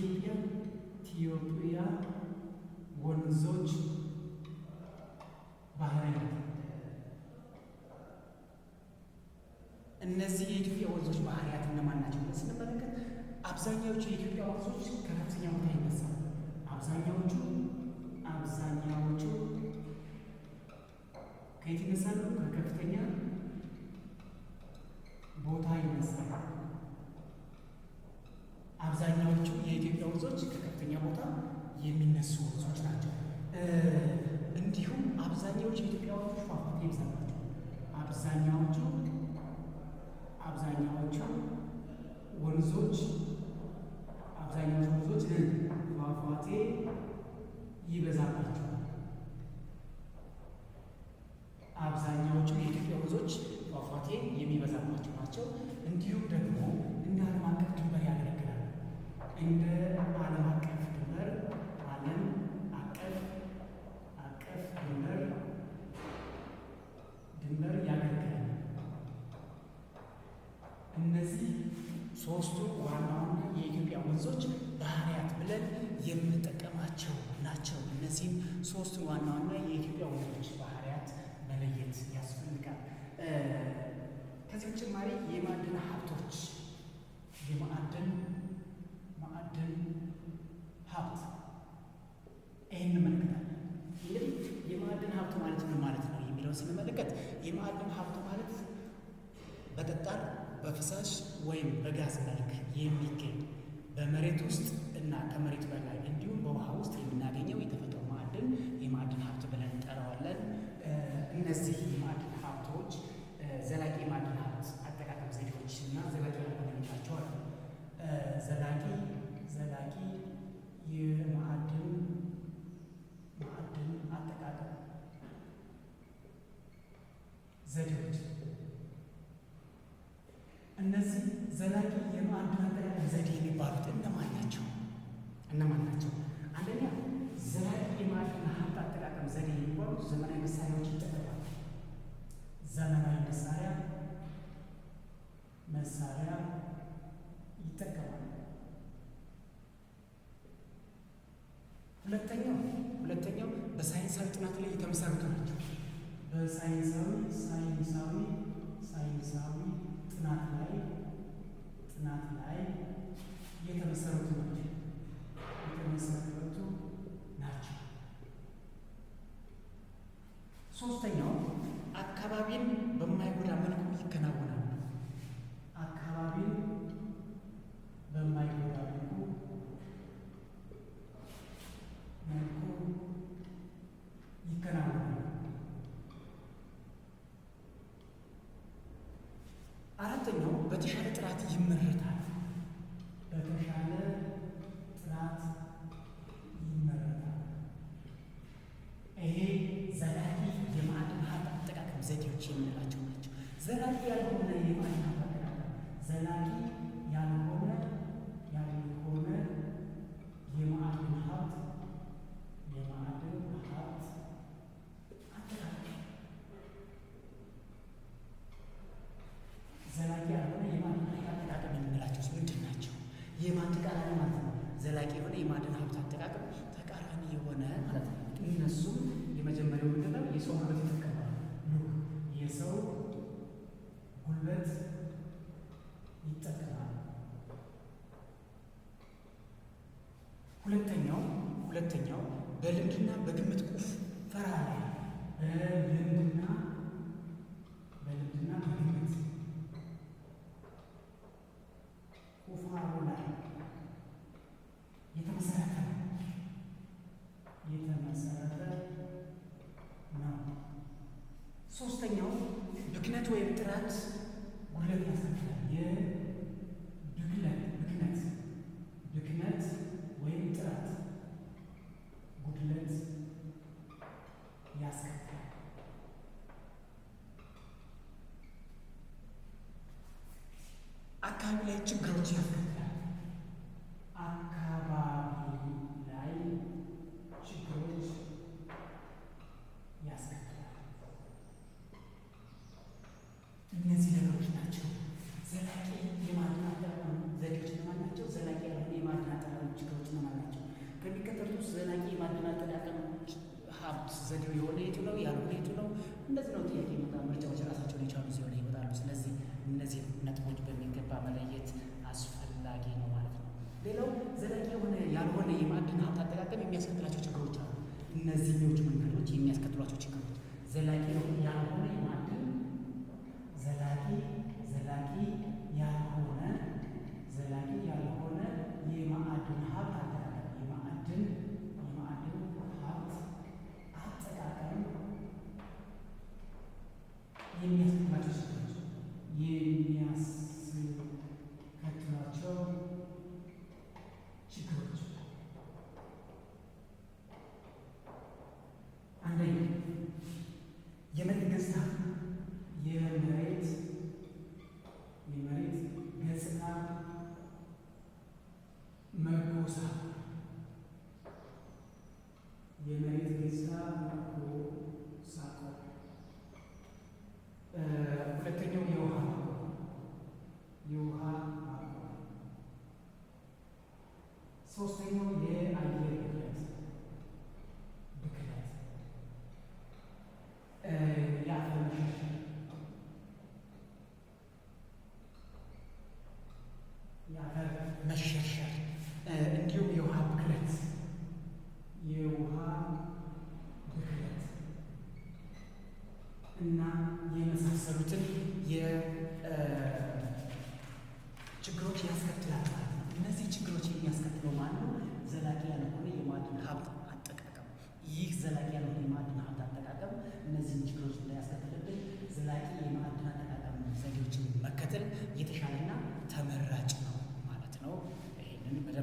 የኢትዮጵያ ወንዞች ባህሪያት። እነዚህ የኢትዮጵያ ወንዞች ባህሪያት እነማን ናቸው ብለን ስንመለከት አብዛኛዎቹ የኢትዮጵያ ወንዞች ከከፍተኛ ቦታ ይነሳሉ። አብዛኛዎቹ ከየት ይነሳሉ? ከከፍተኛ ቦታ ይነሳሉ። አብዛኛዎቹ የኢትዮጵያ ወንዞች ከከፍተኛ ቦታ የሚነሱ ወንዞች ናቸው። እንዲሁም አብዛኛዎቹ የኢትዮጵያ ወንዞች ፏፏቴ ይበዛባቸዋል። አብዛኛዎቹ ወንዞች ፏፏቴ ይበዛባቸዋል። አብዛኛዎቹ የኢትዮጵያ ወንዞች ፏፏቴ የሚበዛባቸው ናቸው። እንዲሁም ደግሞ እንደ ዓለም አቀፍ ድንበር ያገለግላሉ። እንደ ዓለም አቀፍ ድንበር ዓለም አቀፍ አቀፍ ድንበር ያገለግላሉ። እነዚህ ሶስቱ ዋና ዋና የኢትዮጵያ ወንዞች ባህሪያት ብለን የምንጠቀማቸው ናቸው። እነዚህም ሶስቱ ዋና ዋና የኢትዮጵያ ወንዞች ባህሪያት መለየት ያስፈልጋል። ከዚህ በተጨማሪ የማዕድን ሀብቶች የማዕድን ማዕድን ሀብት ይህን እንመለከታለን። እንግዲህ የማዕድን ሀብት ማለት ምን ማለት ነው የሚለውን ስንመለከት የማዕድን ሀብት ማለት በጠጣር፣ በፈሳሽ ወይም በጋዝ መልክ የሚገኝ በመሬት ውስጥ እና ከመሬት በላይ እንዲሁም በውሃ ውስጥ የምናገኘው የተፈጥሮ ማዕድን የማዕድን ሀብት ብለን እንጠራዋለን። እነዚህ የማዕድን ሀብቶች ዘላቂ የማዕድን ሀብት አጠቃቀም ዘዴዎች እና ዘላቂ ያልሆነ የሚላቸው አሉ። ዘላቂ የማዕድን አጠቃቀም ዘዴዎች። እነዚህ ዘላቂ የማዕድን አጠቃቀም ዘዴ የሚባሉት እነማን ናቸው? እነማን ናቸው? አንደኛ፣ ዘላቂ የማዕድን ሀብት አጠቃቀም ዘዴ የሚባሉት ዘመናዊ መሳሪያዎች ይጠቀማሉ። ዘመናዊ መሳሪያ ይጠቀማሉ። ሁለተኛው በሳይንሳዊ ጥናት ላይ የተመሰረቱ ናቸው። በሳይንሳዊ ሳይንሳዊ ሳይንሳዊ ጥናት ላይ የተመሰረቱ ናቸው። ሶስተኛው አካባቢን በማይጎዳ መልኩ ይከናወናሉ። አካባቢን በማይጎዳ መልኩ ይከናወናሉ። አራተኛው በተሻለ ጥራት ይመረታል። በተሻለ ጥራት ይመረታል። ይሄ ዘላቂ የማዕድን ሀብት አጠቃቀም ዘዴዎች የምንላቸው ናቸው። ዘላቂ ያልሆነ የማዕድን ሀብት አጠቃቀም፣ ዘላቂ ያልሆነ የማዕድን ሀብት አጠቃቀም፣ ዘላቂ ያልሆነ የማዕድን ሀብት አጠቃቀም የምንላቸው ምንድን ናቸው? የማን ተቃራኒ ማለት ነው? ዘላቂ የሆነ የማዕድን ሀብት አጠቃቀም ተቃራኒ የሆነ ማለት ነው። እነሱም የመጀመሪያው ምንድን ነው? የሰው ጉልበት ይጠቀማል። Look፣ የሰው ጉልበት ይጠቀማል። ሁለተኛው በልምድና በግምት ቁፈራ ላይ በልምድና በግምት ቁፋሮ ላይ የተመሰረተ ነው። ሶስተኛው ብክነት ወይም ጥራት ጉድለት ያስከትላል። የብክለት ብክነት ብክነት ወይም ጥራት ጉድለት ያስከትላል። አካባቢ ላይ ችግሮች ያስከትላል። አካባቢ ላይ ችግሮች ያስከትላል። እነዚህ ነገሮች ናቸው ዘላቂ የማዕድን አጠቃቀም ዘዴዎች እነማን ናቸው? ዘላቂ ያልሆነ የማዕድን አጠቃቀም ችግሮች እነዚህ ነጥቦች በሚገባ መለየት አስፈላጊ ነው ማለት ነው። ሌላው ዘላቂ የሆነ ያልሆነ የማዕድን ሀብት አጠቃቀም የሚያስከትላቸው ችግሮች አሉ። እነዚህኞቹ መንገዶች የሚያስከትሏቸው ችግሮች ዘላቂ ያልሆነ የማዕድን ዘላቂ ዘላቂ ያልሆነ ዘላቂ ያልሆነ የማዕድን ሀብት አጠቃቀም የማዕድን ሀብት አጠቃቀም የሚያስከትላቸው ችግሮች የሚያስከትሏቸው ችግሮች አንደኛ የመሬት ገጽታ የመሬት ገጽታ መጎሳቆል የመሬት ገጽታ መጎሳቆል። ሁለተኛው የውሃ ማቆር። ሶስተኛው የአየር ብክለት የአፈር መሸርሸር የአፈር መሸርሸር እንዲሁም የውሃ ብክለት እና የመሳሰሉትን የችግሮች ያስከትላል ማለት ነው። እነዚህ ችግሮች የሚያስከትለው ማለት ነው ዘላቂ ያልሆነ የማዕድን ሀብት አጠቃቀም። ይህ ዘላቂ ያልሆነ የማዕድን ሀብት አጠቃቀም እነዚህን ችግሮች እንዳያስከትልብን ዘላቂ የማዕድን አጠቃቀም ዘዴዎችን መከተል የተሻለና ተመራጭ ነው ማለት ነው። ይህንን በደንብ